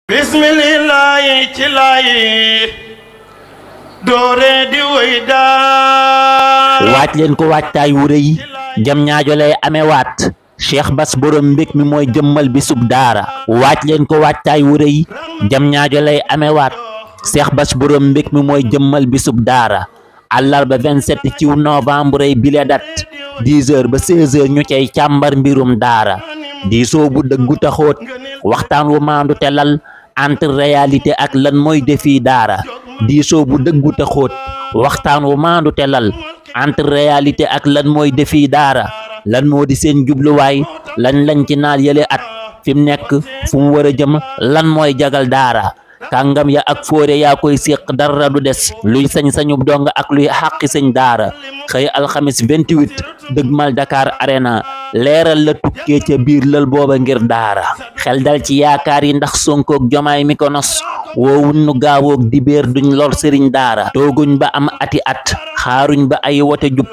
bismillahi ci lay doore di way daal waaj leen ko waajtaay wu rëy jam ñaajo lay amewaat Cheikh Bass borom mbég mi mooy jëmmal bisub daara waaj leen ko waajtaay wu rëy jam ñaajo lay amewaat Cheikh Bass borom mbég mi mooy jëmmal bisub daara àllarba 27 ci novembre bile date 10h ba 16h ñu cay càmbar mbirum daara diisoo bu dëggu taxoot waxtaan wu maandu te lal entre réalité ak lan mooy defi daara diisoo bu dëggu taxoot waxtaan wu maandu te lal entre réalité ak lan mooy defi daara lan moo di seen jubluwaay lañ ci naal yële at fi mu nekk fu mu war a jëm lan mooy jagal daara kàngam ya ak fóore yaa koy séq dara du des luy sañ-sañu dong ak luy xàqi sëñ daara xëy alxamis 28 dëgmal Dakar Arena leeral la tukkee ca biir lël booba ngir daara xel dal ci yaakaar yi ndax sonkook jomaay mi ko nos woowun nu gaawoog dibéer duñ lor sëriñ daara tooguñ ba am ati at xaaruñ ba ay wote jub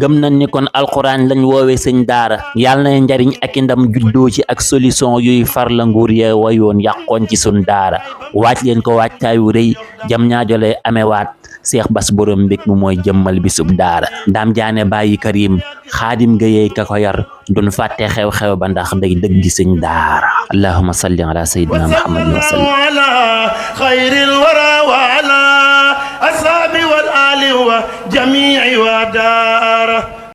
gëm nañ ni kon alxuraan lañ woowee sëñ daara yàlla na njariñ ak ndam juddoo ci ak solution yuy far la nguur ya wayoon yàqoon ci sun daara waaj leen ko waajtaayu rëy jam ñaajo lay amewaat Cheikh Bass borom mbég mi mooy jëmmal bisub daara Ndam Jaane bàyyi Karim xaadim gayey ka ko yar duñ fàtte xew-xew ba ndax day dëgg sëñ daara allahumma salli ala sayyidina muhammad wa sallam ala xayril wara wa ala ashabi wal ali wa jami'i wa daara